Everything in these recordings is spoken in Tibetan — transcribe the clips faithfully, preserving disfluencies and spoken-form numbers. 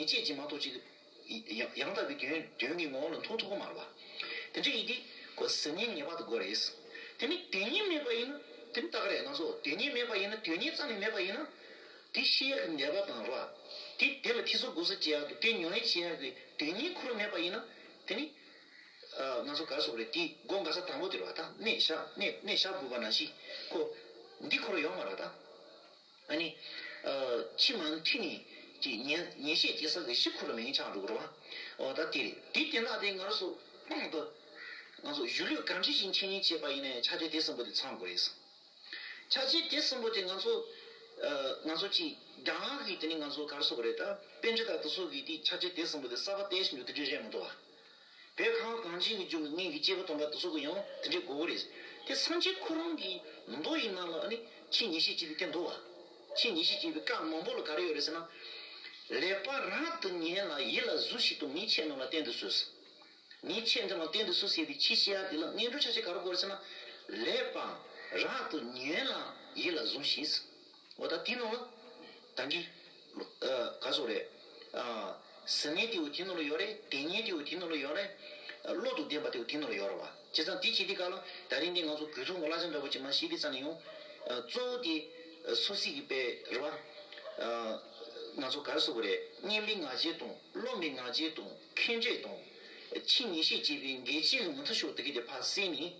ཉེས་བྱས་ཀྱི་མ་གཏོགས་ཅིག་ཡང་ཡང་དག་པའི་དོན་དོན་གྱི་ངོ་བོ་ལ་མཐོང་ཐུབ་ཀྱི་མ་རེད་བ། དེ་འདྲ་ཡིན་དུས་ཁོ་ཟིལ་ཉན་ངེས་པར་དུ་དགོས་རེད། དེ་ནི་དེ་ཉིད་མེད་པ་ཡིན་ན་དེ་ནི་ད་ག་རེད། ང་ཚོ་དེ་ཉིད་མེད་པ་ཡིན་ན་དོན་གཉེར་རྩ་ནས་མེད་པ་ཡིན་ན། དེ་ཤེས་ཡག་གི་ནུས་པ་དང་རེད་བ། དེ་དེ་ལ་ཐེ་ཚོམ་དགོས་གསུམ་བྱེད་ཡག་དང་དེ་ཉོན་ལེན་བྱེད་ཡག་གི་དོན་གཉེར་ཁོ་རང་མེད་པ་ཡིན་ན། དེ་ནི་ཨ་ང་ཚོ་ག་རེ་ཟེར་དགོས་རེད། དེ་སྒོ་འགག་ས་དང་པོ་དེ་རེད་བ། ད་གནས་བཞག་གནས་གནས་བཞག་དགོས་པ་ནང་བཞིན་ཁོ་འདི་ཁོ་རང་ཡོད་མ་རེད་ད། ཨ་ནི། ཨ་ཕྱི་མ་འཁྲིད་ནས་ཀྱི་ཉེས་ཉེས་བཤད་བྱེད་ས་གི་གཞི་ཁོ་རང་མེད་མཁན་ཆགས་འགྲོ་གི་རེད་བ། འོ་ད་དེ་རེད། དེ་དེ་འདྲ་དེ་ང་རང་ཚོ་དཔང་དུ་ང་ཚོ་གཞུང་ལུགས་གང་འཁྲིད་ཅིག་འཁྲིད་མཁན་བྱས་པ་ཡིན་ནའི་ཕྱག་རྒྱ་དེ་གསུམ་པོ་དེ་ཚང་དགོས་རེད། ཕྱག་རྒྱ་དེ་གསུམ་པོ་དེ་ང་ཚོ་ཨ་ང་ཚོ་ཅིག་རྒྱ་གར་གི་དེ་ནི་ང་ཚོ་ག་རེ་ཟེར་དགོས་རེད། ད་པཎ་ཌི་ཏ་དེ་ཚོ་གིས་དེ་ཕྱག་རྒྱ་དེ་གསུམ་པོ་དེ་གསར་པ་བཏོན་བཞིན་འདུག་དེ་འདྲ་རེད་མི་འདུག་བ། བོད་ཁམས་གངས་ཅན་གྱི་ལྗོངས་ཀྱི་སྔོན་གྱི་སྐྱེས་བུ་དམ་པ་དེ་ཚོ་གི་ཡང་དེ་འདྲའི་དགོས་ཀྱི་རེད། དེ་སངས་རྒྱས་ཁོ་རང་གི་མདོ་ཡི་ནང་ལ་ཨ་ནི་ཕྱིས་ཉེས་བཤད་བྱས་པའི་དེ་འདུག་བ། ཕྱིས་ཉེས་བཤད་བྱས་པའི་བཀའ་མང་པོ་ལ་ག་རེ་ཡོད་རེད་ཟེར་ན། ལེགས་པར་རབ་ཏུ་ཉན་ལ་ཡིད་ལ་ཟུངས་ཤིག་དང་ངེས་ཁྱེད་རྣམས་ལ་བསྟན་དུ་གསོལ། ངེས་ཁྱེད་རྣམས་ལ་བསྟན་དུ་གསོལ་ཟེར་བའི་ཕྱིས་བཤད་ཡག་དེ་ལ་སྔོན་འགྲོའི་ཕྱག་རྒྱ་ག་རེ་དགོས་རེད་ཟེར་ན། ལེགས་པར་རབ་ཏུ་ཉན་ལ་ཡིད་ལ་ཟུངས་ཤིག་འོ་ད་དེ་ནང་ལ་ད་གིན་ཨ་ག་ཟེར་རེད། ཨ་ཟིལ་ཉན་དེའུ་དེ་ནང་ལ་ཡོད་རེད། དོན་གཉེར་དེའུ་དེ་ནང་ལ་ཡོད་རེད། བློ་དང་ལྡན་པ་དེའུ་དེ་ནང་ལ་ཡོད་རེད་བ། བྱས་ཙང་དེ་བྱེད་དུས་སྐབས་ལ་ད་རིང་འདི་ང་ཚོ་གོས་ཐུང་གི་བསླབ་བྱ་འདྲ་པོ་ཅིག་མར་བཤད་དུས་ཙམ་ནས་ཡང་ཨ་གཙོ་བོ་དེ་ཨ་སོ་སོ་གི་དཔེ་རེད་བ། ཨ་ང་ཚོ་ག་རེ་ཟེར་དགོས་རེད། སྙན་པའི་ངག་འཁྱལ་དང་རློམ་པའི་ངག་འཁྱལ་དང་ཁེངས་དྲེགས་དང་། ཕྱིས་ཉེས་བཤད་བྱས་པའི་འགལ་རྐྱེན་གྱི་མུ་མཐུད་ཤོག་དེ་གའི་དེ་ཕར་བསལ་ནས།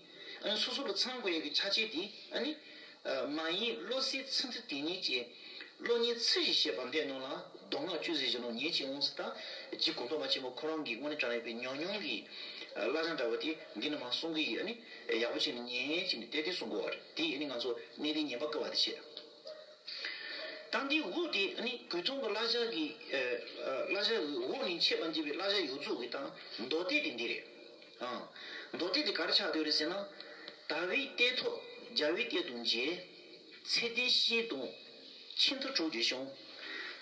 ཨ་ནི་སོ་སོ་ལ་ཚང་དགོས་ཡག་གི་ཕྱག་རྒྱ་དེ་ཨ་ནི། ཨ་མ་ཡིན་བློ་གསལ་ཚིག་མཐུན་དེ་ཉིད་ཀྱི། བློ་ཉེས་ཚིག་བཞི་བཤད་པ་འདི་རྣམས་ལ། མདོ་སྔགས་བཅུ་ཟད་གཞི་ལོངས་ཉེས་ཅིག་འོང་ཟེར། ད་རྗེ་གོང་ཐོག་པ་ཆེན་པོ་ཁོ་རང་གིས་དངོས་གནས་དྲང་གནས་པའི་ཉམས་མྱོང་གི་ཨ་བསླབ་བྱ་འདྲ་བོ་དེ་འདི་ནས་མར་གསུང་གི་ཡིན། ཨ་ནི་ཡག་པོ་བྱས་ནས་ཉན་བྱས་ནས་དེ་དེ་གསུང་དགོས་པ་རེད། དེ་ཨ་ནི་ང་ཚོ་གནད་དོན་ངན་པ་བཀག་པ་དེ་བྱས། ད་འདི་འོག་དེ་ཨ་ནི་གོས་ཐུང་གི་བསླབ་བྱ་གི་ཨ་བསླབ་བྱ་གི་འོག་ནས་འཆད་པར་བགྱི་བའི་བསླབ་བྱ་ཡོངས་རྫོགས་ཀྱི་ད་མདོ་སྡེ་དེ་འདི་རེད། ཨ་མདོ་སྡེ་དེ་ག་རེ་ཆགས་བསྡད་རེད་ཟེར་ན། དལ་བའི་གཏད་ཐོག་རྒྱལ་བའི་གཏད་དང་མཇལ། ཚེ་བརྟན་ཤེས་དང་ཆེས་མཐུ་གྲོགས་ཀྱི་གཞུང་།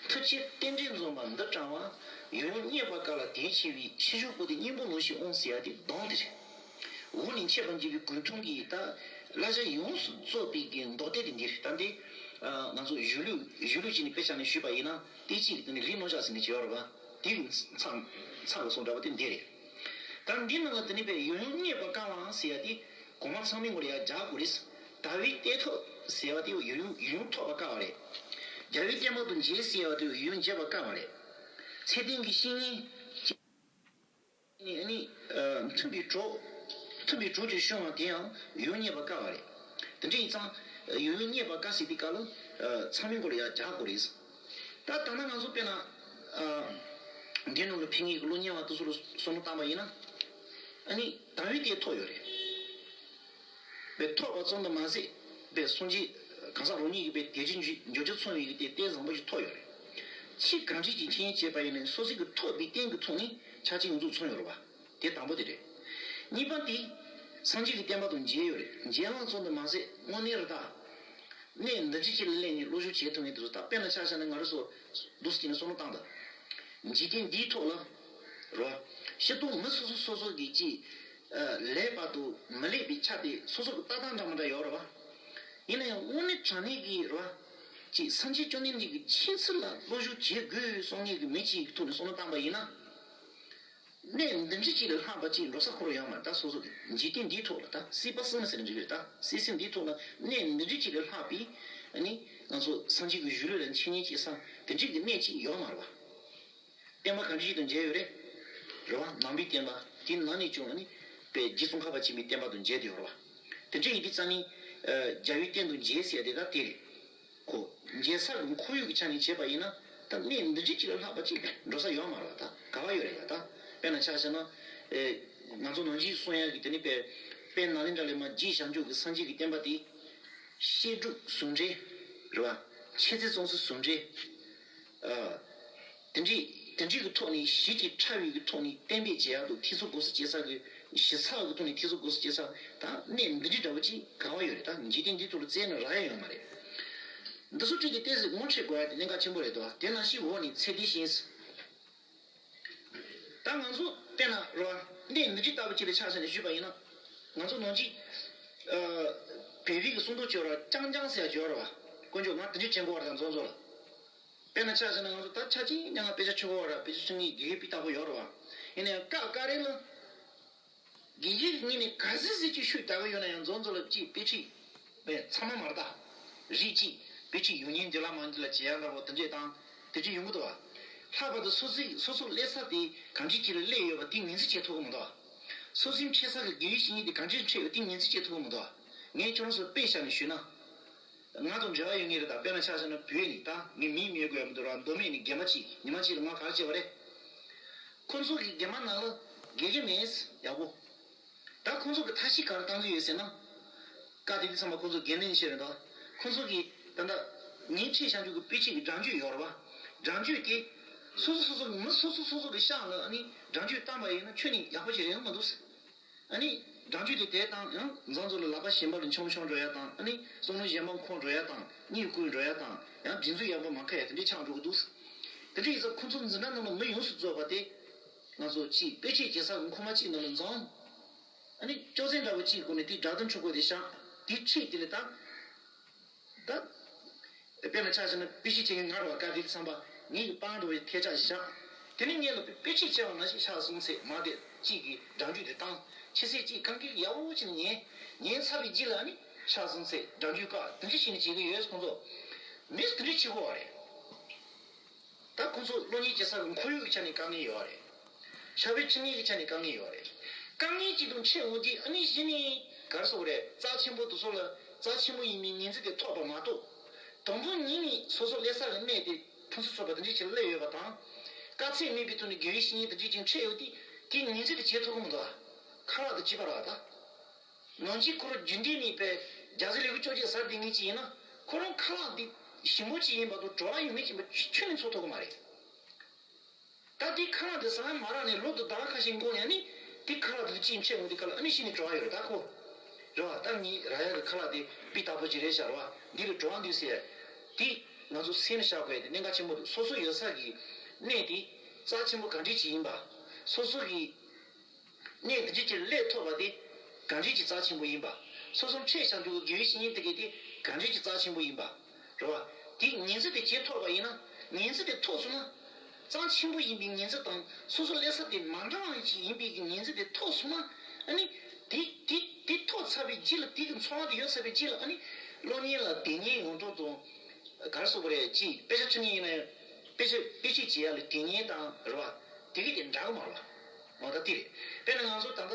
མཐུ་ཆེན་རྟེན་འབྲེལ་འཛོམས་པ་འདི་དྲངས་པ། ཡང་ཡང་བརྙས་པ་དཀའ་ལ་དོན་ཆེ་བའི། ཕྱི་བཞུགས་པོ་ཏི་སྙིང་པོ་ལོངས་ཤིག་འོང་ཟེར་ཡ་དེ་གདངས་དེ་རེད། འོག་ནས་འཆད་པར་བགྱི་བའི་གོས་ཐུང་གི་ད་བསླབ་བྱ་ཡོངས་སུ་རྫོགས་པའི་གི་མདོ་སྡེ་དེ་འདི་རེད། ད་འདི་ཨ་ང་ཚོ་གཞུང་ལུགས་གཞུང་ལུགས་ཀྱི་ནི་དཔེ་ཆ་ནས་ཞུས་པ་ཡིན་ན་དེ་གཅིག་གི་སྟེང་ནས་ལུས་རྣོ་ཆགས་ཟེར་ནས་བྱས་ཡོད་རེད་པ། དེ་གི་མཚམས་མཚམས་ལ་སོང་འདྲ་བ་དེ་འདི་རེད། ད་འདི་ནང་ལ་དེ་ནི་པའི་ཡང་ཡང་བརྙས་པ་དཀའ་བའང་ཟེར་ཡ་དེ་གོང་མ་ཚང་མའི་ངོ་ལ་ཡ་རྒྱག་དགོས་རེད། དལ་བའི་གཏད་ཐོག་ཟེར་བ་དེ་ཡང་ཡང་ཡང་ཐོག་པ་དཀའ་བ་རེད། རྒྱལ་བའི་བསྟན་པ་དང་མཇལ་ཟེར་བ་དེ་ཡང་མཇལ་བ་དཀའ་བ་རེད། ཚེ་བརྟན་གྱི་བཤེས་གཉེན་ནི་ཨ་ནི་ཨ་མཐུན་པའི་གྲོགས། མཐུན་པའི་གྲོགས་ཀྱི་གཞུང་བ་དེའང་ཡང་བརྙས་པ་དཀའ་བ་རེད། དེ་འདྲ་ཡིན་ཙང་ཡང་ཡང་བརྙས་པ་དཀའ་ཟེར་དུས་སྐབས་ལ་ཨ་ཚང་མའི་མགོ་ལ་ཡ་རྒྱག་དགོས་རེད། ད་ད་ནང་ང་ཚོ་དཔེར་ན་ཨ་འདི་ནང་ལ་ཕེབས་མཁན་གྱི་གློག་བརྙན་བ་དེ་ཚོ་ལ་བསམ་བློ་བཏང་པ་ཡིན་ན། ཨ་ནི་དལ་བའི་གཏད་ཐོག་ཡོད་རེད། པའི་ཐོག་པ་ཙམ་དུ་མ་ཟད་པའི་སངས་རྒྱས་གང་ཟག་རང་ཉིད་ཀྱི་པའི་དལ་འབྱོར་འབྱོར་འབྱོར་ཚང་བའི་གི་དེ་རྟེན་བཟང་པོ་ཞིག་ཐོབ་ཡོད་རེད། ཕྱིས་གང་འཁྲིད་ཀྱི་འཆད་ཉན་བྱས་པ་ཡིན་ན་སོ་སོའི་གི་ཐོབ་པའི་རྟེན་གྱི་ཐོག་ནས་ཕྱག་ཆེན་ཡོངས་རྫོགས་ཚང་ཡོད་རེད་བ། དེ་དང་པོ་དེ་རེད། གཉིས་པ་དེ། སངས་རྒྱས་ཀྱི་བསྟན་པ་དང་མཇལ་ཡོད་རེད། མཇལ་བ་ཙམ་དུ་མ་ཟད་དངོས་གནས་རེད་ད། གནས་འདི་འདྲ་ཅིག་ལ་སླེབས་ནས་བློ་སྦྱོང་བྱེད་ཐུབ་མཁན་དེ་ཚོ་ད་དཔེར་ན་ཆ་བཞག་ན་ང་རང་ཚོ་འདུག་སེ་བྱས་ནས་བསམ་བློ་བཏང་དང་། འཇིག་རྟེན་འདིའི་ཐོག་ལ། རེད་བ། སྤྱིར་བཏང་མི་སོ་སོ་སོ་སོ་གི་ཅིག་ཨ་ལེགས་པ་དང་མི་ལེགས་པའི་ཆ་དེ་སོ་སོ་གི་ལྟ་སྟངས་འདྲ་མི་འདྲ་ཡོད་རེད་བ། ཡིན་ན་ཡང་དངོས་གནས་དྲང་གནས་ཀྱི་རེད་བ། ཅིག་སངས་རྒྱས་བཅོམ་ལྡན་འདས་ཀྱི་ཆོས་ཚུལ་ལ་བློ་སྦྱོང་བྱེད་དགོས་བསམ་མཁན་གྱི་མི་གཅིག་གི་ཐོག་ནས་བསམ་བློ་བཏང་པ་ཡིན་ན། གནས་འདི་འདྲ་ཅིག་ལས་ལྷག་པ་ཅིག་འགྲོ་ས་ཁོ་རང་ཡོད་མ་རེད། ད་སོ་སོ་གི་འཇིག་རྟེན་འདིའི་ཐོག་ལ་ད་སྲིད་པ་སྲིད་ན་ཟེར་ནས་འགྲིག་གི་རེད། ད་སྲིད་སྲིད་འདིའི་ཐོག་ལ་གནས་འདི་འདྲ་ཅིག་ལས་ལྷག་པའི་ཨ་ནི་ང་ཚོ་སངས་རྒྱས་ཀྱི་གཞུང་ལུགས་ལ་འཆད་ཉན་བྱེད་ས་དེ་འདྲ་གི་གནས་ཅིག་ཡོད་མ་རེད་བ། བསྟན་པ་གང་ཅིའི་དང་མཇལ་ཡོད་རེད། རེད་བ། ནང་པའི་བསྟན་པ་དེ་ནང་ནས་ཀྱང་ཨ་ནི་དཔེ་རྗེ་ཙོང་ཁ་པ་ཆེན་པོའི་བསྟན་པ་དང་མཇལ་དེ་ཡོད་རེད་བ། དེ་འདྲ་ཡིན་དུས་ཙང་ནི་རྒྱལ་བའི་བསྟན་དང་མཇལ་ཟེར་ཡ་དེ་ད་དེ་རེད། ཁོ་མཇལ་ས་གི་ཁོར་ཡུག་གི་ཆ་ནས་བྱས་པ་ཡིན་ན་ད་གནས་འདི་འདྲ་ཅིག་ལས་ལྷག་པ་ཅིག་འགྲོ་ས་ཡོད་མ་རེད་བ། ད་ག་བ་ཡོད་རེད་ཡ། ད་དཔེར་ན་ཆ་བཞག་ན་ཨེ་ང་ཚོ་ནང་ཆོས་གསུང་ཡ་གི་དེ་ནི་དཔེ་དཔེ་ནཱ་ལེནྡྲ་ལས་མར་རྗེ་བྱང་ཆུབ་ཀྱི་སངས་རྒྱས་ཀྱི་བསྟན་པ་དེ་བཤད་སྒྲུབ་ཟུང་འབྲེལ་རེད་བ། འཆད་རྩོད་རྩོམ་གསུམ་ཟུང་འབྲེལ། ཨ། དེ་འདྲའི་དེ་འདྲའི་གི་ཐོག་ནས་གཞི་གཅིག་ཕྲ་བའི་གི་ཐོག་ནས་གཏན་འབེབས་བྱེད་ཡག་ཏུ་ཐེ་ཚོམ་དགོས་སུ་བྱེད་ས་གི་ཞིབ་ཚགས་གི་ཐོག་ནས་ཐེ་ཚོམ་དགོས་སུ་བྱེད་ས་ད་གནས་འདི་འདྲའི་འདྲ་བོ་ཅིག་ག་བ་ཡོད་རེད། ད་འཇིག་རྟེན་འདིའི་ཐོག་ལ་བཙལ་ན་རག་ཡ་ཡོད་མ་རེད། འདི་ཚོ་ཁྲིད་ཀྱི་ཏོག་ཙམ་ངོ་འཕྲོད་དགོས་ཡ་དེ་གནད་འགག་ཆེན་པོ་རེད་དོ། དེ་ནང་བཞིན་འོག་ནས་ཚེ་འདས་ཞིང་། ད་ང་ཚོ་དཔེར་ན་རེད་བ། གནས་འདི་འདྲའི་ལྟ་བུ་ཅིག་ལ་ཆ་བཞག་ནས་ཞུས་པ་ཡིན་ན། ང་ཚོ་ནང་ཆོས་ཨ་བོད་པའི་གི་གསུང་རྡོ་བརྗོད་ར་རྐྱང་རྐྱང་ཟེར་ཡ་བརྗོད་ར་བ། དཀོན་མཆོག་ང་དེ་འདྲའི་དྲན་གོ་བ་ར་ད་མཚོན་ཚོ་ལ། དཔེར་ན་ཆ་བཞག་ན་ང་ཚོ་ད་ཆ་གཅིག་ཉག་ང་དཔེ་ཆ་ཆོས་འཁོར་བ་ར་དཔེ་ཆ་ཆུང་ངེས་དགེ་བའི་དཔེ་ལྟ་བུ་ཡོད་རེད་བ། ཡིན་ན་ཡང་ཀ་ཀ་རེ་ལ། དགེ་བའི་ངོས་ནས་ག་ཚོད་ཅིག་ཤུགས་རྒྱག་གི་ཡོད་ན་ཡང་མཛོ་མཛོ་ལ་གཅིག་དཔེ་ཁྲིད། དཔེ་ཚང་མ་མ་རེད་ད། རིགས་གཅིག་དཔེ་ཁྲིད་ཡོད་ཉིན་འདི་ལ་མང་འདི་ལ་བྱེད་ཡ་འདྲ་པོ་དེ་འདྲས་དང་དེ་འདྲས་ཡོང་གི་འདུག་བ། ལྷག་པར་དུ་སོ་སོའི་སོ་སོ་སླེབས་ས་དེ་གང་ཅི་ཅིག་ལ་སླེབས་ཡོད་པ་དེ་ངོས་འཛིན་བྱེད་ཐུབ་ཀྱི་མི་འདུག་བ། སོ་སོའི་འཕྲད་ས་གི་དགེ་བའི་བཤེས་གཉེན་དེ་གང་ཅིར་འཕྲད་ཡོད་དེ་ངོས་འཛིན་བྱེད་ཐུབ་ཀྱི་མི་འདུག་བ། ངས་ཁྱོད་རང་ཚོར་དཔེ་བཞག་ནས་ཞུས་ན། ང་དང་འབྲེལ་བ་ཡོད་ངེས་རེད་ད། དཔེར་ན་ཆ་བཞག་ན་བོད་ནས་ད་ངས་མིང་སྨོས་དགོས་ཡ་མི་འདུག་ར། མདོ་སྨད་ནས་རྒན་པ་གཅིག་ཉི་མ་གཅིག་ལ་ང་ག་རེ་བྱས་པ་རེད། ཁོ་ཚོ་གི་རྒན་པ་ནང་ལ་དགེ་རྒན་མེད། ཡག་པོ། ད་ཁོ་ཚོ་གི་ཐབས་ཤེས་ག་རེ་བཏང་གི་ཡོད་ཟེར་ན། བཀའ་དེ་དུས་ཚང་མ་ཁོ་ཚོ་འགན་ལེན་བྱས་རེད་ད། ཁོ་ཚོ་གི་ད་ལྟ་ངའི་ཁྲིད་བྱང་ཆུབ་ཀྱི་དཔེ་ཆ་གི་སྒྲ་བརྗོད་ཡོད་རེད་བ། སྒྲ་བརྗོད་དེ། སོ་སོ་སོ་སོ་གི་མི་སོ་སོ་སོ་སོ་གི་ཤག་ལ་ཨ་ནི་སྒྲ་བརྗོད་བཏང་པ་ཡིན་ན་ཁྱོན་ནས་ཡག་པོ་ཞིག་རེད་མ་འདུག་ཨ་ནི་སྒྲ་བརྗོད་དེ་དེ་དང་ཡང་མཛངས་མཛོ་ལ་ལག་པ་གཞན་པ་ལ་འཆང་འཆང་འགྲོ་ཡ་དང་ཨ་ནི་བསམ་བློ་གཞན་པ་འཁོར་འགྲོ་ཡ་དང་གཉིད་ཁུག་འགྲོ་ཡ་དང་ཡང་སྒྲིག་འཛུགས་ཡག་པོ་མ་ཁ་ཡ་དེ་འདྲས་ཆགས་འགྲོ་གི་འདུག་དེ་འདྲས་ཡིན་ཙང་ཁོ་ཚོ་འཛིན་གྲྭ་ནང་ལ་མི་ཡོངས་སུ་རྫོགས་པ་དེ། ང་ཚོ་གཅིག་དཔེ་ཆ་བྱེད་ས་གི་ཁོ་མ་གཅིག་ནང་ལ་འཛོམས། ཨ་ནི་སྐྱོ་ཚན་འདྲ་བོ་གཅིག་སྒོ་ནས་དེའི་སྒྲ་དོན་ཆོག་པོ་དེ་བཞག་དེའི་ཁྲིད་དེ་ལས་ད། ད། དཔེར་ན་ཆ་བཞག་ན་དཔེ་ཆ་བྱེད་མཁན་ང་རེད་བ། བཀའ་དྲིན་བསམ་པ་ངའི་གི་པང་འགྲོ་བའི་ཐལ་ཆ་བཞག་དེ་ནས་ངས་ལ་དཔེ་ཆ་བྱེད་པ་ནང་བཞིན་ཆགས་སོང་ཚེ་མ་དེ་གཅིག་གི་སྒྲ་བརྗོད་དེ་བཏང་། ཕྱི་སེ་གཅིག་གང་གི་ཡག་པོ་བྱས་ནས་ཉན། ཉན་ཚར་བའི་རྗེས་ལ་ཨ་ནི་ཆགས་སོང་ཚེ་སྒྲ་བརྗོད་བཀག་དེ་འདྲ་བྱས་ནས་བྱེད་ཀྱི་ཡོད། ཁོང་ཚོ་མིས་དེ་འདྲ་བྱེད་དགོས་བ་རེད། ད་ཁོང་ཚོ་སློབ་གཉེར་བྱེད་ས་གི་ཁོར་ཡུག་གི་ཆ་ནས་དཀའ་ངལ་ཡོད་རེད། ཕྱག་དཔེ་ཁྲིད་མཁན་གྱི་ཆ་ནས་དཀའ་ངལ་ཡོད་རེད། དཀའ་ངལ་གཅིག་དང་ཕྱེད་འོང་དུས་ཨ་ནི་གཞི་ནས་ག་རེ་ཟེར་དགོས་རེད། རྩ་ཆེན་པོ་དེ་ཚོ་ལ་རྩ་ཆེན་པོ་ཡིན་པའི་ངོས་འཛིན་དེ་ཐོབ་པ་མ་གཏོགས། དང་པོ་ཉིད་ནས་སོ་སོ་སླེབས་ས་གི་གནས་དེ་ཕུན་སུམ་ཚོགས་པ་དེ་འདྲ་ཞིག་སླེབས་ཡོད་པ་དང་། དཀའ་ཚེགས་མེད་པའི་ཐོག་ནས་དགེ་བའི་བཤེས་གཉེན་དེ་འདྲ་ཅིག་འཕྲད་ཡོད་དུས་དེའི་ངོས་འཛིན་དེ་བྱེད་ཐུབ་ཀྱི་མི་འདུག་ཁ་ལག་དང་བཅས་པ་རེད་བ་ད། ནང་ཆོས་ཁོ་རང་རྒྱུན་ལྡན་མེད་པའི་རྒྱ་ཟི་ལས་ཀྱི་ཅོ་ཅེ་ཟ་བསྡད་མཁན་ཅིག་ཡིན་ན་ཁོ་རང་ཁ་ལག་འདི་ཞིམ་པོ་ཅིག་ཡིན་པ་དང་བྲོ་བ་ཡོད་མེད་ཅིག་མ་ཁྱོན་ནས་ཚོར་ཐུབ་ཀྱི་མ་རེད། ད་དེ་ཁ་ལག་འདི་ཟ་མ་རག་ནས་ལོ་དང་ཟླ་བ་ཁ་ཤས་འགོར་ནས་ཨ་ནི་དེ་ཁ་ལག་འདི་ཅིག་མཆེད་འོང་དེ་ཁ་ལག་ཨ་ནི་ཤི་ནས་བྲོ་བ་ཡོད་རེད་ད་ཁོ། རེད་བ། ད་ངའི་ར་ཡ་གི་ཁ་ལག་དེ་དཔེ་ལྟ་བུ་ཅིག་རེད་ཤག་རེད་བ། འདི་ལ་བྲོ་བ་འདུག་ཟེར། དེ་ང་ཚོ་སེམས་ལ་བཞག་དགོས་དེ་གནད་འགག་ཆེན་པོ་འདུག་སོ་སོ་ཡོད་ས་གི་གནས་དེ་རྩ་ཆེན་པོ་ག་འདྲས་ཅིག་ཡིན་པ། སོ་སོ་གི་གནས་འདི་འདྲ་ཅིག་སླེབས་ཐུབ་པ་དེ་གང་འདྲ་ཅིག་རྩ་ཆེན་པོ་ཡིན་པ། སོ་སོ་འཕྲད་བཞག་འདུག་གི་དགེ་བའི་བཤེས་གཉེན་དེ་གས་དེ་གང་འདྲ་ཅིག་རྩ་ཆེན་པོ་ཡིན་པ། རེད་བ། དེ་ངོས་འཛིན་དེ་བྱེད་ཐུབ་པ་ཡིན་ན། ངོས་འཛིན་དེ་ཐོབ་སོང་ན། རྩ་ཆེན་པོ་ཡིན་པའི་ངོས་འཛིན་དང་སོ་སོ་སླེབས་ས་དེ་མ་འདྲ་བ་ཅིག་ཡིན་པའི་གི་ངོས་འཛིན་དེ་ཐོབ་སོང་ན། ཨ་ནི། དེ་དེ་དེ་ཐོབ་ཚར་བའི་རྗེས་ལ་དེ་གི་འཚོ་བ་དེ་ཡོད་ཚར་བའི་རྗེས་ལ་ཨ་ནི། སློབ་གཉེར་ལ་དེ་ཉིད་ཡོང་དོན་དང་། ག་རེ་ཟེར་དགོས་རེད། ཅིག་དཔེ་ཆ་ཁྲིད་མཁན་ཡིན་ན་ཡང་དཔེ་ཆ་དཔེ་ཁྲིད་བྱེད་ཡ་ལ་དེ་ཉིད་དང་རེད་བ། དེ་གི་དེ་འདྲ་གི་མ་རེད་བ། འོ་ད་དེ་རེད། དཔེར་ན་ང་ཚོ་ད་ལྟ་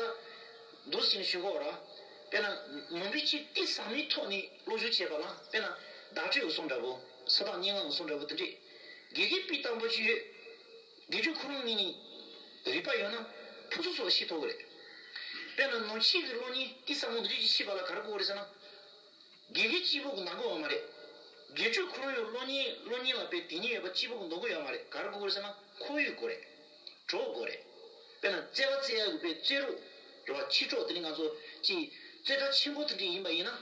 འདུག་ཟེར་ནས་ཞུ་གི་ཡོད་རེད་བ། དཔེར་ན་ངོ་མ་གཅིག་གཏིང་ཟབ་མོའི་ཐོག་ནས་སློབ་སྦྱོང་བྱས་པ་ལ་དཔེར་ན་བརྡ་སྤྲོད་ཀྱི་སོང་འདྲ་པོ། ས་བདག་སྙན་ངག་གི་སོང་འདྲ་པོ་དེ་འདྲས། དགེ་རྒན་དཔེ་བཏང་པོ་ཅིག་ཡོད། དགེ་སྦྱོང་ཁོ་རང་ཉིད་ནས་རིག་པ་ཡོད་ན་ཕུན་སུམ་ཚོགས་པ་ཤེས་ཐུབ་ཀྱི་རེད། དཔེར་ན་ནང་ཆོས་ཀྱི་སློབ་གཉེར་གཏིང་ཟབ་མོ་འདི་འདྲས་ཅིག་ཤེས་པ་ལ་ག་རེ་དགོས་ཀྱི་རེད་ཟེར་ན། དགེ་རྒན་གཅིག་པོ་གི་འདང་གི་ཡོད་མ་རེད། དགེ་སྦྱོང་ཁོ་རང་ཡང་སློབ་གཉེར་སློབ་གཉེར་ལ་དཔེ་དེ་ཉིད་ཡོད་པ་གཅིག་པོ་གི་འདང་གི་ཡོད་མ་རེད། ག་རེ་དགོས་ཀྱི་རེད་ཟེར་ན་ཁོར་ཡུག་དགོས་རེད། གྲོགས་དགོས་རེད། དཔེར་ན་རྩེད་པ་རྩེ་ཡག་གི་དཔེ་རྩེད་རོགས་རེད་བ། ཁྱི་གྲོགས་དེ་ནི་ང་ཚོ་ཅིག་རྩེད་གྲ་ཆེན་པོ་དེ་འདྲ་ཡིན་པ་ཡིན་ན།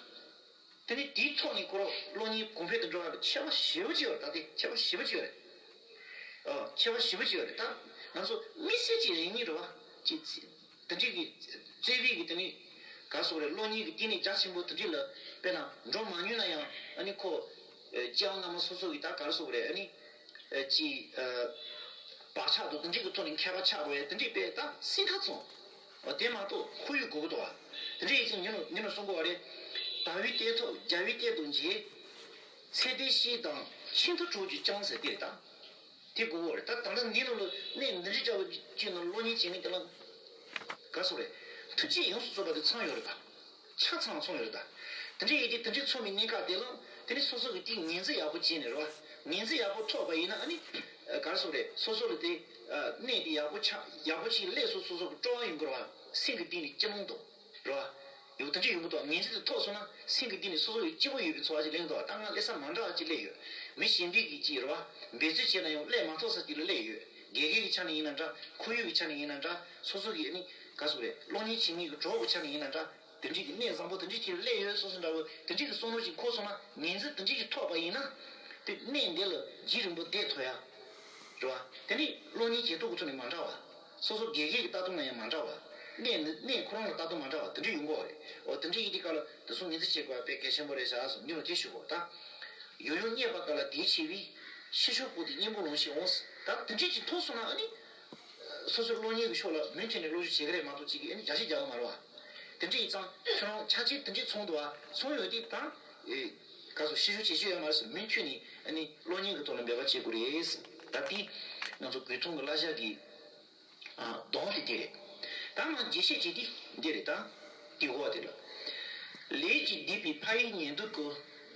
དེ་ནི་དེའི་ཐོག་ནས་ཁོ་རང་སློབ་གཉེར་གོང་འཕེལ་དུ་འགྲོ་ཡག་ལ་ཁྱད་པར་ཞེ་པོ་ཅིག་ཡོད་རེད། ད་དེ་ཁྱད་པར་ཞེ་པོ་ཅིག་ཡོད་རེད། ཨ། ཁྱད་པར་ཞེ་པོ་ཅིག་ཡོད་རེད། ད་ང་ཚོ་དམིགས་བསལ་གྱི་རིག་གནས་རེད་བ། ཅིག་དེ་འདྲའི་གི་རྩེད་པའི་གི་དེ་ནི་ག་རེ་ཟེར་དགོས་རེད། སློབ་གཉེར་གི་བསྟི་གནས་རྒྱ་ཆེན་པོ་དེ་འདྲའི་ལ་དཔེར་ན་འགྲོ་མ་མྱོང་ན་ཡང་ཨ་ནི་ཁོ་ཨ་སྐྱེ་བ་སྔ་མ་སོ་སོ་གི་ད་ག་རེ་ཟེར་དགོས་རེད། ཨ་ནི་ཨ་ཅིག་ཨ་བག་ཆགས་དང་དེ་འདྲའི་གི་ཐོག་ནས་མཁས་པ་ཆགས་དགོས་ཡ་དེ་འདྲའི་དཔེ་ད་སེམས་ཁ་ཚང་། འོ་དེ་མ་གཏོགས་ཁོར་ཡུག་དགོས་ཀྱི་འདུག་བ། དེ་འདྲ་ཡིན་ཙང་ཉིན་ནོ་ཉིན་ནོ་གསུང་གི་ཡོད་རེད། དལ་བའི་རྟེན་ཐོབ་རྒྱལ་བའི་རྟེན་དུ་འབྱེད། ཚེ་འདི་ཤེས་དང་ཆེས་མཐོ་གྲོགས་ཀྱི་རྐྱང་ཟེར་དེ་རེད་ད། དེ་དགོས་ཀྱི་ཡོད་རེད། ད་ད་ལྟ་འདི་ནང་ལ་གནས་འདི་འདྲའི་བྱ་བ་ཅིག་ནང་སློབ་གཉེར་བྱེད་མཁན་དེ་ལ་ག་རེ་ཟེར་དགོས་རེད། ཐུགས་རྗེ་ཡོངས་སུ་རྫོགས་པ་དེ་ཚང་ཡོད་རེད་ད། ཆ་ཚང་ཚང་ཡོད་རེད་ད། དེ་འདྲའི་ཡིན་དུས་དེ་འདྲའི་ཚང་བའི་གནས་སྐབས་དེ་ལ་དེ་ནི་སོ་སོ་གི་དེའི་ངོས་འཛིན་ཡག་པོ་བྱས་ནས་རེད་བ། ངོས་འཛིན་ཡག་པོ་ཐོབ་པ་ཡིན་ན་ཨ་ནི། ག་རེ་ཟེར་དགོས་རེད། སོ་སོ་ལ་དེ་གནས་དེ་ཡག་པོ་ཆགས་ཡག་པོ་ཅིག་སླེབས་སོང་སོ་སོ་གི་སྤྲོ་བ་ཡོང་གི་རེད་བ། སེམས་ཀྱི་གཏིང་ནས་སྐྱིད་ལོང་དང་། རེད་བ། ཡོད་དེ་འདྲ་ཡོང་གི་འདུག་ངོས་འཛིན་དེ་ཐོབ་སོང་ན་སེམས་ཀྱི་གཏིང་ནས་སོ་སོ་ཡི་སྐྱིད་པོ་ཡོད་པའི་ཚོར་བ་ཅིག་སླེབས་འདུག་ད་ང་སླེབས་ས་མ་འདྲ་བ་ཅིག་སླེབས་ཡོད། མི་གཞན་པའི་གི་ཅིག་རེད་བ། འབད་རྩོལ་བྱས་ན་ཡང་སླེབས་མ་ཐུབ་ས་ཅིག་ལ་སླེབས་ཡོད། དགེ་རྒན་གྱི་ཆ་ནས་ཡིན་ན་འདྲ། ཁོར་ཡུག་གི་ཆ་ནས་ཡིན་ན་འདྲ། སོ་སོ་གི་ནི་ག་རེ་ཟེར་དགོས་རེད། སློབ་གཉེར་བྱེད་མཁན་གྱི་གྲོགས་པོ་ཆ་ནས་ཡིན་ན་འདྲ། དེ་འདྲའི་གི་གནས་བཟང་པོ་དེ་འདྲའི་ཅིག་ལ་སླེབས་ཡོད་སོ་སོ་འདྲ་བོ་དེ་འདྲའི་གི་བསམ་བློ་ཅིག་འཁོར་སོང་ན་ངོས་འཛིན་དེ་འདྲའི་ཅིག་ཐོབ་པ་ཡིན་ན། དེ་གནས་འདི་ལ་རྒྱུན་རིང་པོ་བསྡད་ཐུབ་ཡ། རེད་བ། དེ་ནི་སློབ་གཉེར་བྱེད་སྟངས་ཀྱི་ཐོག་ནས་མ་འདྲ་བ། སོ་སོ་དགེ་རྒན་གྱི་ལྟ་སྟངས་ལ་ཡང་མ་འདྲ་བ། གནས་ནི་གནས་ཁོ་རང་ལ་ལྟ་སྟངས་མ་འདྲ་བ་དེ་འདྲ་ཡོང་གི་ཡོད་རེད། འོ་དེ་འདྲ་ཡིན་དུས་སྐབས་ལ་དེ་ཚོ་ངོས་འཛིན་བྱེད་དགོས་པ་དཔེ་གལ་ཆེན་པོ་རེད་ཤག་གསུངས་ཉིན་ལ་དེ་ཞུ་དགོས་ད། ཡོད་ཡོད་རྙེད་པ་དག་ལ་དེའི་ཆེ་བའི། ཤེས་ཕྱོགས་པོ་དེ་སྙིང་པོ་ལོངས་ཤིག་འོང་། ད་དེ་འདྲས་ཅིག་མཐོང་སོང་ན་ཨ་ནི། སོ་སོའི་གློག་བརྙན་གྱི་ཕྱོགས་ལ་མུ་མཐུད་ནས་བློ་ཞུགས་བྱེད་ཀྱི་རེད་མ་གཏོགས་ཅིག་གིས་ཨ་ནི་རྒྱ་ཆེ་རྒྱག་གི་མ་རེད་བ། དེ་འདྲས་ཡིན་ཙང་ཁྱོད་རང་ཆ་རྐྱེན་དེ་འདྲས་ཚང་འདུག་བ། ཚང་ཡོད་དེ་ད། ཨེ། ག་ཚོད་ཤེས་ཞུ་བྱེད་རྒྱུ་ཡོད་མ་རེད་ཟེར་མུ་མཐུད་ནས་ཨ་ནི་གློག་བརྙན་གྱི་ཐོག་ལ་འབད་པ་བྱེད་དགོས་རེད། ད་དེ་ང་ཚོ་གོས་ཐུང་གི་བསླབ་བྱ་གི། ཨ། གདོང་དེ་དེ་རེད། ད་ང་རྒྱས་བཤད་བྱེད་དེ་འདི་རེད་ད། དེ་གོ་བ་དེ་ལ། ལས་ཀྱིས་བསྡུས་པའི་ཕ་ཡུལ་ཉིད་དུ་གོ།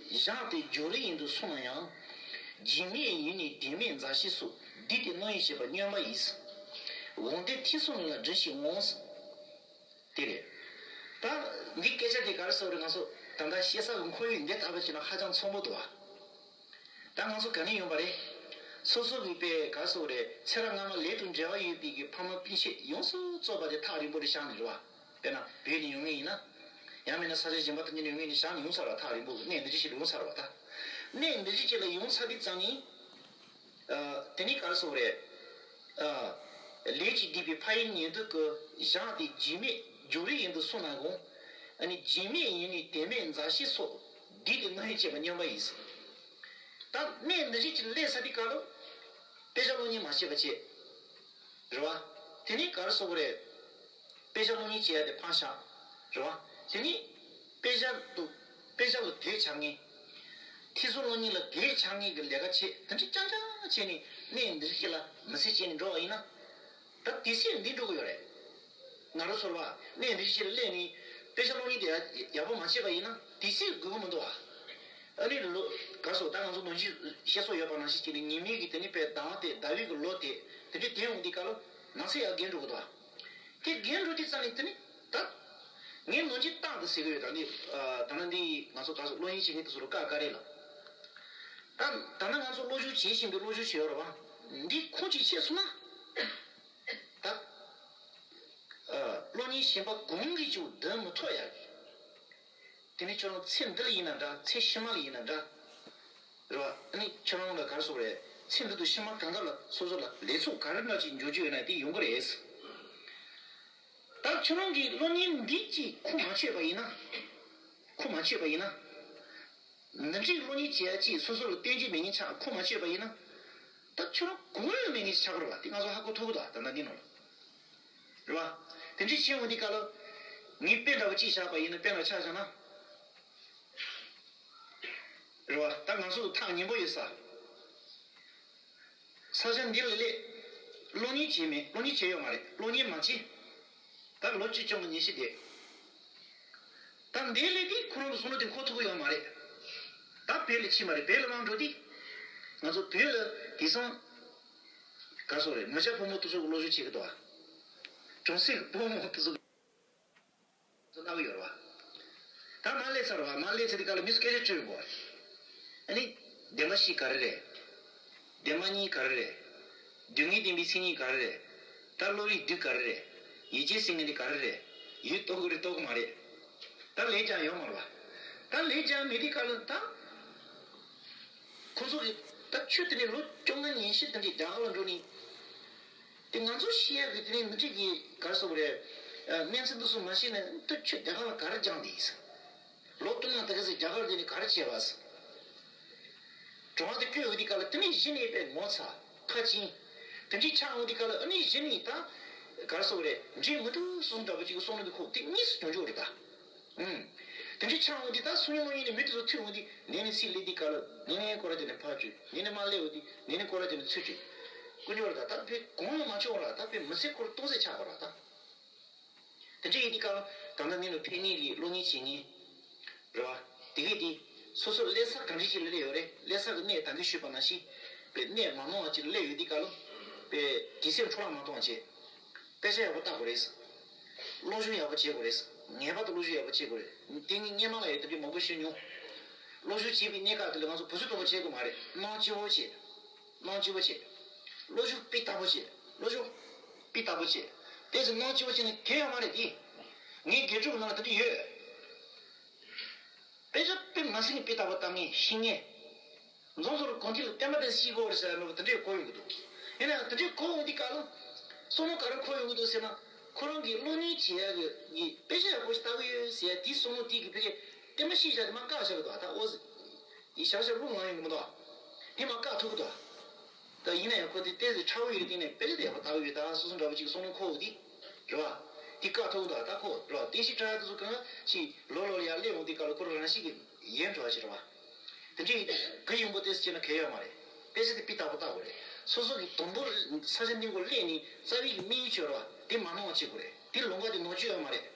བཞག་སྟེ་བརྗོད་རིགས་ཡིན་དུ་སོང་ན་ཡང་། རྒྱུས་མེད་ཡུལ་ནི་དོན་མེད་མཛའ་བཤེས་སོགས། བསྡུས་ཏེ་རྣམ་དབྱེ་བྱེད་པ་སྨྱོན་པ་ཡིན། དགོངས་དོན་ཐོས་བསམ་ལ་དྲི་ཞིག་འོང་། དེ་རེད། ད་འདི་སྐད་ཆ་དེ་ག་རེ་ཟེར་བ་རེད། ང་ཚོ་ད་ལྟ་བཤད་ས་གི་ཁོར་ཡུག་འདི་ལྟ་བུ་བྱས་ན་ཧ་ཅང་འཚོ་པོ་འདུག་བ། ད་ང་ཚོ་ག་ནས་ཡོང་པ་རེད། སོ་སོ་གི་དཔེ་ག་རེ་ཟེར་བ་རེད། ཚེ་རབས་སྔ་མ་ལས་དང་འབྲེལ་བ་ཡོད་པའི་གི་ཕ་མ་སྤུན་མཆེད་ཡོངས་སུ་རྫོགས་པ་དེ་ཐག་རིང་པོ་རེ་བཞག་ནས་རེད་བ། དཔེར་ན་བོད་ནས་ཡོང་མཁན་ཡིན་ན། ཡང་མིན་ན་ས་ཆ་གཞན་པ་དེ་འདྲ་ནས་ཡོང་མཁན་ནས་བཞག་ནས་ཡོང་ཚར་བ། ཐག་རིང་པོ་གི་གནས་འདི་འདྲ་ཞིག་ལ་ཡོང་ཚར་བ་ད། གནས་འདི་འདྲ་ཞིག་ལ་ཡོང་ཚར་དུས་ཙམ་ནས། ཨ། དེ་ནས་ག་རེ་ཟེར་བ་རེད། ཨ། ལས་ཀྱིས་བསྡུས་པའི་ཕ་ཡུལ་ཉིད་དུ་གོ། བཞག་སྟེ་རྒྱུས་མེད་བརྗོད་རིགས་ཡིན་དུ་སོང་ན་གོ། ཨ་ནི་རྒྱུས་མེད་ཡུལ་ནི་དོན་མེད་མཛའ་བཤེས་སོགས། བསྡུས་ཏེ་རྣམ་དབྱེ་བྱེད་པ་སྨྱོན་པ་ཡིན། ད་གནས་འདི་འདྲ་ཞིག་སླེབས་ཚར་དུས་སྐབས་ལ། དཔེ་ཆ་ཀློག་མཁན་མ་བྱེད་པ་བྱེད། རེད་བ། དེ་ནས་ག་རེ་ཟེར་བ་རེད། དཔེ་ཆ་ཀློག་མཁན་བྱེད་ཡ་དེ་ཕར་བཞག་རེད་བ། དེ་ནས་དཔེ་ཆ་འདུག་དཔེ་ཆ་ལ་དད་བྱ་མཁན། ཐོས་བསམ་ཀློག་མཁན་ལ་དད་བྱ་མཁན་གྱི་ལས་ཀ་བྱེད། དེ་འདྲ་རྐྱང་རྐྱང་བྱས་ནས་གནས་འདི་འདྲ་ཞིག་ལ་མི་ཚེ་སྐྱེལ་ནས་འགྲོ་བ་ཡིན་ན། ད་དུས་ཚོད་འདི་འགྲོ་གི་ཡོད་རེད། ང་རང་ཚོར་བ། གནས་འདི་འདྲ་ཞིག་ལ་སླེབས་ནས་དཔེ་ཆ་ཀློག་མཁན་དེ་ཡག་པོ་མ་བྱས་པ་ཡིན་ན་དུས་ཚོད་དགོས་ཀྱི་མི་འདུག་བ། ཨ་ནི་ལོ་ག་རེ་ཟེར། ད་ང་ཚོ་ནང་ཆོས་བཤད་སྲོལ་ཡོད་པ་ནང་བཞིན་བྱས་ནས་ཉི་མའི་གི་དེ་ནི་དཔེ་ཟླ་བ་དེ་ཟླ་བའི་གི་ལོ་དེ་དེ་འདྲའི་དེ་འོང་དུས་སྐབས་ལ་ནང་ཚེ་ཡར་རྒས་འགྲོ་གི་འདུག་བ། དེ་རྒན་འགྲོ་དུས་ཙམ་ནས་དེ་ནི་ད། ངས་ནང་ཆོས་རྟག་ཏུ་ཟེར་གི་ཡོད། ད་ནི་ཨ། ད་ནི་འདི་ང་ཚོ་ག་རེ་ཟེར། གློག་བརྙན་བྱེད་མཁན་དེ་ཚོ་ལ་བཀའ་བཀའ་རེད་ལ། ད་ད་ནི་ང་ཚོ་གློག་སྦྱོང་བྱེད་བཞིན་པའི་གློག་སྦྱོང་བྱེད་ཡོད་རེད་བ། འདི་ཁུངས་གཅིག་ཆད་སོང་ན། ད་ཨ། གློག་བརྙན་གཞན་པ་གང་གིས་ཀྱང་སྡུད་མི་ཐུབ་ཡ་གི། དེ་ནི་ཁྱོད་རང་ཚེ་འདི་ལ་ཡིན་ན་འདྲ། ཚེ་ཕྱི་མ་ལ་ཡིན་ན་འདྲ། རེད་བ། ཨ་ནི་ཁྱོད་རང་ལ་ག་རེ་ཟེར་དགོས་རེད། ཚེ་འདི་དང་ཕྱི་མ་གང་ག་ལ་སོ་སོ་ལ་ལས་ཚོགས་ག་རེ་འདྲ་ཅིག་འཇོག་རྒྱུ་ཡོད་ན་དེ་ཡོང་གི་རེད། ད་ཁྱོད་རང་གིས་གློག་བརྙན་འདི་གཅིག་ཁུངས་མ་ཆོད་པ་ཡིན་ན། ཁུངས་མ་ཆོད་པ་ཡིན་ན། འདི་འདྲའི་གློག་བརྙན་བྱེད་ཡ་གཅིག་སོ་སོ་ལ་བསྟན་རྒྱུ་མེད་མཁན་ཆགས། ཁུངས་མ་ཆོད་པ་ཡིན་ན། ད་ཁྱོད་རང་གོ་ཡ་མེད་མཁན་ཆགས་ཀྱི་རེད་བ། དེ་ང་ཚོ་ཧ་གོ་ཐུབ་ཀྱི་འདུག་ད་ལྟ་འདི་ནང་ལ། རེད་བ། དེ་འདྲའི་ཕྱིན་འོང་དུས་སྐབས་ལ། ངས་དཔེ་འདྲ་བོ་གཅིག་བཞག་པ་ཡིན་ན། དཔེ་འདྲ་ཆ་བཞག་ན། རེད་བ། ད་ང་ཚོ་ཐག་ཉེ་པོ་ཡོད་ས། ས་ཆ་འདི་ལ་སླེབས། གློག་བརྙན་བྱས་མེད། གློག་བརྙན་བྱས་ཡོད་མ་རེད། གློག་བརྙན་མ་བྱས། ད་ལོ་བཅུ་བཅོ་ལྔ་ཉི་ཤུ་བསྡད། ད་འདི་ལས་དེ་ཁོ་རང་གི་བསམ་བློ་དེ་འཁོར་ཐུབ་ཀྱི་ཡོད་མ་རེད། ད་བོད་ལ་ཕྱིན་པ་རེད། བོད་ལ་མར་འགྲོ་དུས། ང་ཚོ་བོད་ལ་དེང་སང་། ག་རེ་ཟེར་དགོས་རེད། མི་སྐྱ་ཕོ་མོ་དེ་ཚོ་གི་གློག་སྦྱོང་བྱེད་ཀྱི་འདུག་བ། གྲོང་གསེབ་ཀྱི་ཕོ་མོ་དེ་ཚོ་གི་གནང་གི་ཡོད་རེད་བ། ད་མར་སླེབས་ཚར་བ། མར་སླེབས་ཚར་དུས་སྐབས་ལ་མི་ཚོ་སྐད་ཆ་དྲིས་དགོས། ཨ་ནི། བདེན་པ་བཞི་ག་རེ་རེད། བདེན་པ་གཉིས་ག་རེ་རེད། སྡུག་བསྔལ་བདེན་པའི་མཚན་ཉིད་ག་རེ་རེད། ད་བློ་རིག་བདུན་ག་རེ་རེད། ཡིད་ཆེས་ཟེར་མཁན་དེ་ག་རེ་རེད། ཡིད་རྟོགས་ཀྱི་རེད་རྟོགས་ཀྱི་མ་རེད། ད་ལན་རྒྱག་ཡོད་མ་རེད་བ། ད་ལན་རྒྱག་མེད་དུས་སྐབས་ལ་ད། ཁོ་ཚོ་གིས་ད་ཁྱོད་དེ་ནས་ལོ་བཅོ་ལྔ་ཉི་ཤུ་དེ་འདྲའི་རྒྱ་གར་ལ་འགྲོ་ནས། དེ་ང་ཚོ་ཤེས་ཡག་གི་དེ་ནས་འདི་འདྲའི་གི་ག་རེ་ཟེར་དགོས་རེད། ཨ། གནས་ཚུལ་འདི་ཚོ་མ་ཤེས་ན་ད་ཁྱོད་རྒྱ་གར་ལ་ག་རེ་སྦྱངས་བསྡད་ཡིན་ཟེར། ལོ་བཅོ་ལྔ་དེ་ག་ཚོད་རྒྱ་གར་འདི་ནས་ག་རེ་བྱས་པ་ཟེར། གྲོང་པ་དེ་བསྐྱོད་ཡོང་དུས་སྐབས་ལ་དེ་ནས་གཞི་ནས་དཔེ་ངོ་ཚ་ཁ་འཆིང་། དེ་འདྲའི་ཆགས་ཡོང་དུས་སྐབས་ལ་ཨ་ནི་གཞི་ནས་ད་ག་རེ་ཟེར་དགོས་རེད། འགྲིག་མི་འདུག་བསམ་འདྲ་པོ་ཅིག་གི་བསམ་བློ་འདི་ཁོ་དེ་གཉིས་སུ་གྱོང་འཇོག་རེད་ད། ཨུམ། དེ་འདྲའི་ཆགས་འོང་དུས་ད་སང་ཉིན་གནངས་ཉིན་ནས་མི་དེ་ཚོ་ཐུག་འོང་དུས་ནས་ནས་ཚིག་ལས་དེ་ག་ལ་ནས་ནས་སྐོར་ར་དེ་ནས་ཕར་བཅུག་ནས་ནས་མ་སླེབས་འོང་དུས་ནས་ནས་སྐོར་ར་དེ་ནས་ཚུར་བཅུག་དཀོན་མཆོག་ར་ད་ད་དཔེ་གོང་ལ་མ་ཆོག་ར་ད་དཔེ་མི་ཚེ་ཁོར་ཏོག་ཙེ་ཆགས་པ་ར་ད། དེ་འདྲ་ཡིན་དུས་སྐབས་ད་ལྟ་ནས་ལ་ཕན་ནི་གི་གློག་བརྙན་བྱེད་ངེས། རེད་བ། དེ་གས་དེ་སོ་སོ་སླེབས་ས་གང་འདྲ་ཞིག་ལ་སླེབས་ཡོད་རེད། སླེབས་ས་གི་གནས་ད་གིན་ཞུས་པ་ནང་བཞིན་དཔེ་གནས་མ་མང་བ་ཅིག་ལ་སླེབས་ཡོད་དུས་སྐབས་ལ་དཔེ་དུས་ཚོད་འཕྲོ་བརླག་མ་གཏོང་བ་བྱེད། དཔེ་ཆ་ཡག་པོ་ལྟ་དགོས་རེད། སློབ་སྦྱོང་ཡག་པོ་བྱེད་དགོས་རེད། ངེས་པར་དུ་སློབ་སྦྱོང་ཡག་པོ་བྱེད་དགོས་རེད། དེ་ངས་སྔོན་མ་ལ་ཡང་དེ་འདྲའི་མང་པོ་ཞུས་མྱོང་། སློབ་སྦྱོང་བྱེད་པའི་གནས་སྐབས་དེ་ལ་ང་ཚོ་བུ་སུ་དང་པོ་བྱེད་དགོས་མ་རེད། སྣང་སྐྱིད་པོ་བྱེད། སྣང་སྐྱིད་པོ་བྱེད། སློབ་སྦྱོང་སྤུས་དག་པོ་བྱེད། སློབ་སྦྱོང་སྤུས་དག་པོ་བྱེད། དེ་ཚོ་སྣང་སྐྱིད་པོ་བྱེད་ན་གལ་ཡོད་མ་རེད་དེ། ངའི་དགེ་ཕྲུག་ནང་ལ་དེ་འདྲ་ཡོད། དཔེ་ཆ་དཔེ་མ་སྲིད་ནས་སྤུས་དག་པོ་ལྟ་མཁན་ཤེས་མཁན། རྫོང་ཚོར་གོང་ཐིག་ལ་བསྟན་པ་དེ་ཤེས་དགོས་རེད་ཟེར་ནོ་དེ་འདྲས་གོ་ཡོང་གི་འདུག་ཡིན་ན་ཡང་དེ་འདྲས་གོ་འོང་དུས་སྐབས་ལ། བསམ་བློ་ག་རེ་འཁོར་ཡོང་གི་འདུག་ཟེར་ན། ཁོ་རང་གིས་གློག་བརྙན་བྱེད་ཡག་གི་ཡི་དཔེ་ཆ་ཡག་པོ་ཞིག་ལྟ་གི་ཡོད་ཟེར་ཡ་དེའི་བསམ་བློ་དེ་གི་ཕ་གི་བསྟན་པ་ཤེས་བྱ་དེ་མར་བཀག་བཞག་གི་འདུག་ད་ཨོ་ཟི། ཡི་ཞག་ཞག་རླུང་ལངས་ཡོང་གི་མི་འདུག་དེ་མར་བཀག་ཐུབ་ཀྱི་འདུག་ད་ཡིན་ན་ཡང་ཁོ་དེ་ཏོག་ཙམ་ཕྲ་བོ་ཡོད་དེ་ནས་དཔེ་ཆ་དེ་ཡག་པོ་ལྟ་གི་ཡོད། ད་སོ་སོ་འདྲ་པོ་ཅིག་བསམ་བློ་འཁོར་འོང་དུས་རེད་བ། དེ་བཀག་ཐུབ་འདུག་ད་ཁོ་རེད་བ། བསྟན་བཤིག་བཀྲ་ཡག་དེ་ཚོ་གང་ཞིག་ལོ་ལོ་ལ་ཡར་སླེབས་འོང་དུས་སྐབས་ལ་ཁོ་རང་རང་བཞིན་གྱིས་ཡལ་འགྲོ་བ་ཞིག་རེད་བ། དེ་འདྲ་ཡིན་དུས་གུ་ཡངས་པོ་ཏོག་ཙམ་བྱས་ན་གལ་ཡོད་མ་རེད། དཔེ་ཆ་དེ་སྤུས་དག་པོ་ལྟ་དགོས་རེད། སོ་སོ་གི་དུམ་བུར་ས་ཆ་འདི་མགོ་སླེབས་ནས་རྩ་བའི་གི་དམིགས་ཡུལ་ཅིག་ཡོད་རེད་བ། དེ་མ་སྣང་བ་བྱེད་དགོས་རེད། དེ་ལུང་པ་དེ་ནོར་རྒྱུ་ཡོད་མ་རེད།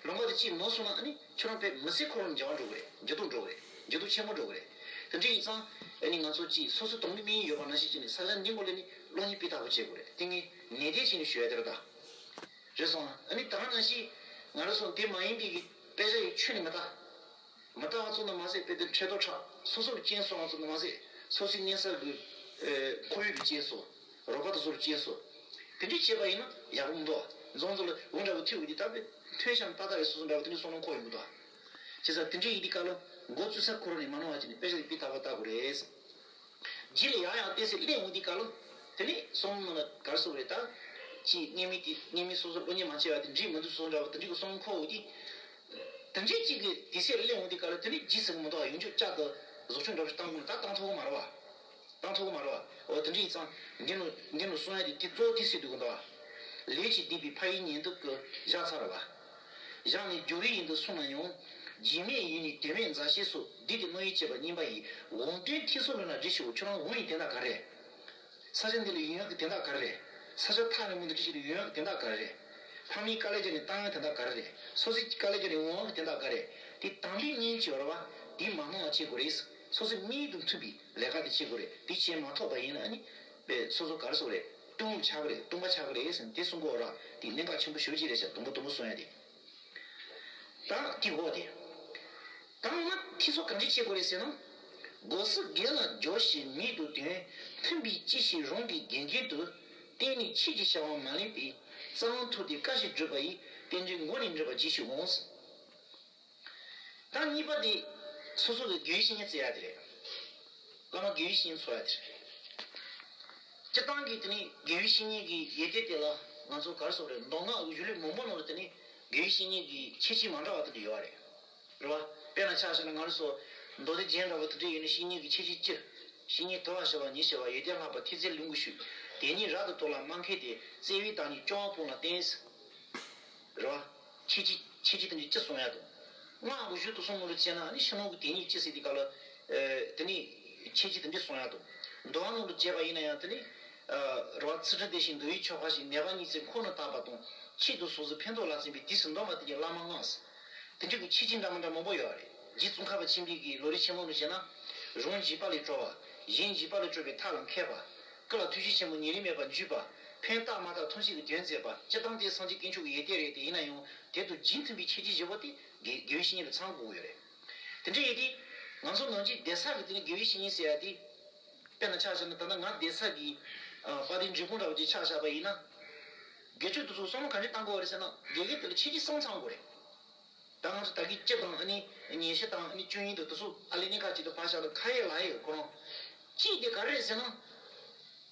ལུང་པ་དེ་གཅིག་ནོར་སོང་ན་ཨ་ནི་ཁྱོད་རང་དཔེ་མི་ཚེ་འཁོར་བ་འགྱུར་བ་འགྲོ་གི་རེད། འགྱུར་ལྡོག་འགྲོ་གི་རེད། འགྱུར་ལྡོག་ཆེན་པོ་འགྲོ་གི་རེད། དེ་འདྲ་ཡིན་ཙང་ཨ་ནི་ང་ཚོ་གཅིག་སོ་སོ་དུམ་བུའི་དམིགས་ཡུལ་ཡོད་པ་ནང་བཞིན་བྱས་ནས་ས་ཆ་འདི་མགོ་སླེབས་ནས་གློག་བརྙན་སྤུས་དག་པོ་བྱེད་དགོས་རེད། དེ་ངས་ནན་ཏན་བྱས་ནས་ཞུ་ཡ་དེ་རེད་ད། རེད་སོང་ཨ་ནི་ད་ག་ནང་བཞིན་ང་རང་ཚོ་དེ་མ་ཡིན་པའི་གི་དཔེ་ཆ་ཡི་ཆོས་ནི་མི་ལྟ། མི་ལྟ་བ་ཚོ་ནི་མ་ཟད་དཔེ་དེབ་ཁྲི་ཐོག་ཁྲག་སོ་སོར་རྐྱེན་སོང་བ་ཚོ་ནི་མ་ཟད་སོ་སོའི་གཉན་ས་གི་ཁོར་ཡུག་གི་རྐྱེན་སོ། རོགས་པ་དེ་ཚོར་རྐྱེན་སོ། དེ་འདྲ་བྱས་པ་ཡིན་ན་ཡག་པོ་མི་འདུག་འཛོམས་ཚོ་ལ་འུ་འདྲ་བོ་ཐུག་གི་འདི་ལྟ་བུའི་ཐོན་ཤམ་ཏག་ཏག་རེད། སོ་སོ་འདྲ་བོ་དེ་འདྲ་བསམ་བློ་འཁོར་ཡོང་གི་འདུག་བྱས་ཙང་དེ་འདྲ་ཡིན་དུས་སྐབས་ལ་འགོ་བཙུགས་ས་ཁོ་རང་ནས་མ་གནང་བ་བྱས་ནས་དཔེ་ཆ་དེ་སྤུས་དག་པོ་ལྟ་དགོས་རེད། རྗེས་ལ་ཡང་ཡང་ཏོག་ཙམ་གླེང་འོང་དུས་སྐབས་ལ། དེ་ནས་སོང་ནང་ལ་ག་རེ་ཟེར་དགོས་རེད་ད། ཅིག་སྔོན་མའི་དེ་སྔོན་མའི་སོ་སོ་གློག་བརྙན་མ་བྱས་པ་དེ་འགྲིག་མི་འདུག་སོ་སོ་འདྲ་བོ་དེ་འདྲའི་གི་སོང་ཁོ་འོ་དེ། དེ་འདྲའི་ཅིག་གི་དུས་ཚོད་གླེང་འོང་དུས་སྐབས་ལ་དེ་ནས་རྗེས་ཟིན་མི་འདུག་ཡོངས་ཁྱབ་བསྐྱར་དུ་བཟོ་སྐྲུན་འདྲ་བོ་ཞིག་བཏང་དགོས་ན་ད་བཏང་ཐུབ་ཀྱི་མ་རེད་བ། བཏང་ཐུབ་ཀྱི་མ་རེད་བ། འོ་དེ་འདྲ་ཡིན་ཙང་འདི་ནང་འདི་ནང་གསུང་ཡ་དེ་དེ་གཙོ་བོ་དེ་ཟེར་སྡོད་ཀྱི་འདུག་བ། ལས་ཀྱིས་བསྡུས་པའི་ཕ་ཡུལ་ཉིན་དུ་ཀུན་བཞག་ཚར་བ། བཞག་ནས་སྦྱོར་བའི་ཡུལ་དུ་སོང་ན་ཡང་། རྗེས་མའི་ཡུལ་ནི་དེ་མེད་མཛའ་བཤེས་སོགས་འདི་དེ་རྣོ་ཡིས་བྱས་པ་རྙིང་པ་ཡིས། འོང་དོན་ཐེ་ཚོམ་ལ་ན་འདྲི་ཞུ། ཁྱོད་རང་འོང་ཡི་དེ་འདྲ་ག་རེ། ས་ཆ་འདི་ལ་ཡོང་ཡག་གི་དོན་དག་ག་རེ་རེད། ས་ཆ་ཐག་རིང་པོ་འདི་འདྲ་ཞིག་ལ་ཡོང་ཡག་གི་དོན་དག་ག་རེ་རེད། ཕ་མའི་དཀའ་ལས་བརྒྱབ་ནས་བཏང་ཡག་དོན་དག་ག་རེ་རེད། སོ་སོའི་དཀའ་ལས་བརྒྱབ་ནས་འོང་ཡག་གི་དོན་དག་ག་རེ་རེད། དེ་དང་པོའི་གཉིས་ཀྱི་བར་བ་དེ་མ་སྣང་བ་བྱེད་དགོས་རེད། སོ་སོའི་དམིགས་ཡུལ་དང་མཐུན་པའི་ལས་ཀ་དེ་བྱེད་དགོས་རེད། དེ་བྱེད་མ་ཐུབ་པ་ཡིན་ན་ཨ་ནི་དཔེ་སོ་སོ་ག་རེ་ཟེར་དགོས་རེད། སྟོང་ཆགས་ཀྱི་རེད། སྟོང་པ་ཆགས་ཀྱི་རེད་ཟེར་ནས་དེ་གསུང་གི་ཡོད་ར། དེ་གནད་འགག་ཆེན་པོ་ཞེ་པོ་ཅིག་རེད་ཤག་དང་པོ་དང་པོ་གསུང་ཡ་དེ། ད་དེ་འོག་དེ། ད་འོ་ན་ཐེ་ཚོམ་གང་ཅི་བྱེད་དགོས་རེད་ཟེར་ན། སྒོ་སུ་དགེ་ལ་སྦྱོར་ཞིང་མིག་ཏུ་དོན། མཐུན་པའི་སྤྱི་ཞིག་རང་གི་དགེ་རྒན་དུ། བསྟེན་ནས་ཆོས་ཀྱི་བྱ་བ་མ་ལེན་པའི། རྩ་བ་མཐོ་སྟེ་དཀའ་ཞིང་སྒྲུབ་པ་ཡི། རྟེན་འབྲེལ་མགོ་ནས་འགྲུབ་པ་ཇི་ཞིག་འོང་། ད་གཉིས་པ་དེ། སོ་སོ་གི་དགེ་བའི་བཤེས་གཉེན་བཙལ་ཡ་དེ་རེད། བླ་མ་དགེ་བའི་བཤེས་གཉེན་འཚོལ་ཡ་དེ་རེད། སྤྱིར་བཏང་གི་དེ་ནི་དགེ་བའི་བཤེས་གཉེན་གྱི་ཡོན་ཏན་དེ་ལ་ང་ཚོ་ག་རེ་ཟེར་དགོས་རེད། མདོ་སྔགས་གཞུང་ལུགས་མང་པོ་ནང་ལ་དེ་ནི་དགེ་བའི་བཤེས་གཉེན་གྱི་ཁྱད་ཆོས་མ་འདྲ་བ་དེ་འདྲ་ཡོད་རེད། རེད་བ། དཔེར་ན་ཆ་བཞག་ན་ང་རང་ཚོ་མདོ་སྡེ་རྒྱན་འདྲ་བོ་དེ་འདྲ་ཡིན་ན་བཤེས་གཉེན་གྱི་ཁྱད་ཆོས་བཅུ། བཤེས་གཉེན་དུལ་བ་ཞི་བ་ཉེར་ཞི་བ་ཡོན་ཏན་བསླབ་པ་ཐེག་ཆེན་ལུང་གིས་ཞུས། དེ་ཉིད་རབ་ཏུ་རྟོགས་ལ་སྨྲ་མཁས་ཏེ། བརྩེ་བས་བདག་ཉིད་སྐྱོ་བ་སྤངས་ལ་བསྟེན། རེད་བ། ཁྱད་ཆོས་ཁྱད་ཆོས་དེ་འདྲ་བཅུ་གསུང་ཡ་འདུག་སྔགས་ཀྱི་གཞུང་དེ་ཚོ་ནང་ལ་བྱས་ན་ཨ་ནི་ཕྱི་ནང་གི་དེ་ཉིད་ཅི་ཟེར་དེ་ག་ལ། དེ་ནི་ཁྱད་ཆོས་དེ་འདྲ་གསུང་ཡ་འདུག་མདོ་སྔགས་ནང་ལ་བྱས་པ་ཡིན་ན་ཡང་དེ་ནི། རེད་བ། ཚིག་འབྲུ་བདེ་ཞིང་འདུལ་བའི་ཆོ་ག་ཞིག་ནད་པ་ཉིད་ཚེ་ཁོང་ན་བཏགས་པ་དང་། ཆེད་དུ་སོ་སོའི་ཕན་ཐོགས་ལ་བརྩོན་པའི་དུས་སུ་འདོམས་པ་དེ་ཉིད་བླ་མ་ལྔ། དེ་འདྲ་གི་ཁྱད་ཆོས་འདྲ་མི་འདྲ་མང་པོ་ཡོད་རེད། རྗེ་ཙོང་ཁ་པ་ཆེན་པོའི་གི་ལམ་རིམ་ཆེན་མོ་ནང་བྱས་ན། རང་འཇིགས་པ་ལས་སྐྲོད་པ། གཞན་འཇིགས་པ་ལས་སྐྲོད་པའི་ཐབས་ལ་མཁས་པ། སྐུ་ལ་ཐུགས་རྗེ་ཆེན་པོ་ཉེ་རིང་མེད་པར་འཇུག་པ། ཕན་བཏགས་མ་བཏགས་ཐམས་ཅད་ཀྱི་དོན་མཛད་པ། སྤྱིར་བཏང་དེ་སངས་རྒྱས་དཀོན་མཆོག་གི་ཡོན་ཏན་རེད་དེ། ཡིན་ན་ཡང་དེ་དང་རྗེས་མཐུན་པའི་ཁྱད་ཆོས་བཞི་པོ་དེ་དགེ་དགེ་བའི་བཤེས་གཉེན་ལ་ཚང་དགོས་ཀྱི་ཡོད་རེད། དེ་འདྲ་ཡིན་དུས། ང་ཚོ་ནང་ཆོས་སྡེ་ས་གི་དེ་ནི་དགེ་བའི་བཤེས་གཉེན་ཟེར་ཡ་དེ། དཔེར་ན་ཆ་བཞག་ན་ད་ལྟ་ང་སྡེ་ས་གི་དཔལ་ལྡན་འབྲས་སྤུངས་འདྲ་བོ་ཅིག་ཆ་བཞག་པ་ཡིན་ན། དགེ་ཕྲུག་དེ་ཚོ་བསམ་བློ་ག་འདྲ་བཏང་དགོས་རེད་ཟེར་ན། དགེ་རྒན་དེ་ལ་ཁྱད་ཆོས་གསུམ་ཚང་དགོས་རེད། ད་ང་ཚོ་ད་གིན་སྤྱི་དང་ཨ་ནི་ཉན་བཤད་དང་ཨ་ནི་སྤྱོད་ཡོན་དང་དེ་ཚོ་ཨ་ལས་གནས་ཁག་ཅིག་ཏུ་ཕར་བཞག་ན་ཁ་ཡ་ལག་ཡ་ཡོད་ཁོ་རང་། གཅིག་དེ་ག་རེ་རེད་ཟེར་ན།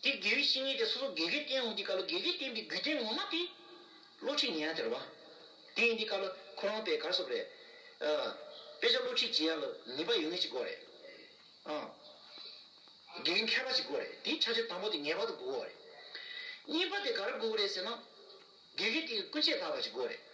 དེ་དགེ་བའི་བཤེས་གཉེན་དེ་སོ་སོ་དགེ་རྒན་བསྟེན་འོང་དུས་སྐབས་ལ་དགེ་རྒན་བསྟེན་པའི་དགོས་དོན་ངོ་མ་དེ། སློབ་ཁྲིད་ཉན་ཡ་དེ་རེད་བ། དེ་ཡིན་དུས་སྐབས་ལ་ཁོ་རང་དཔེ་ག་རེ་ཟེར་དགོས་རེད། ཨ། དཔེ་ཆ་སློབ་ཁྲིད་བྱེད་ཡ་ལ་ནུས་པ་ཡོད་མཁན་ཅིག་དགོས་རེད། ཨ། དགེ་རྒན་མཁས་པ་ཞིག་དགོས་རེད། དེའི་ཆ་རྐྱེན་དང་པོ་དེ་ངེས་པར་དུ་དགོས་པ་རེད། གཉིས་པ་དེ་ག་རེ་དགོས་རེད་ཟེར་ན། དགེ་རྒན་དེ་སྐུ་ཆས་དག་པ་ཞིག་དགོས་རེད།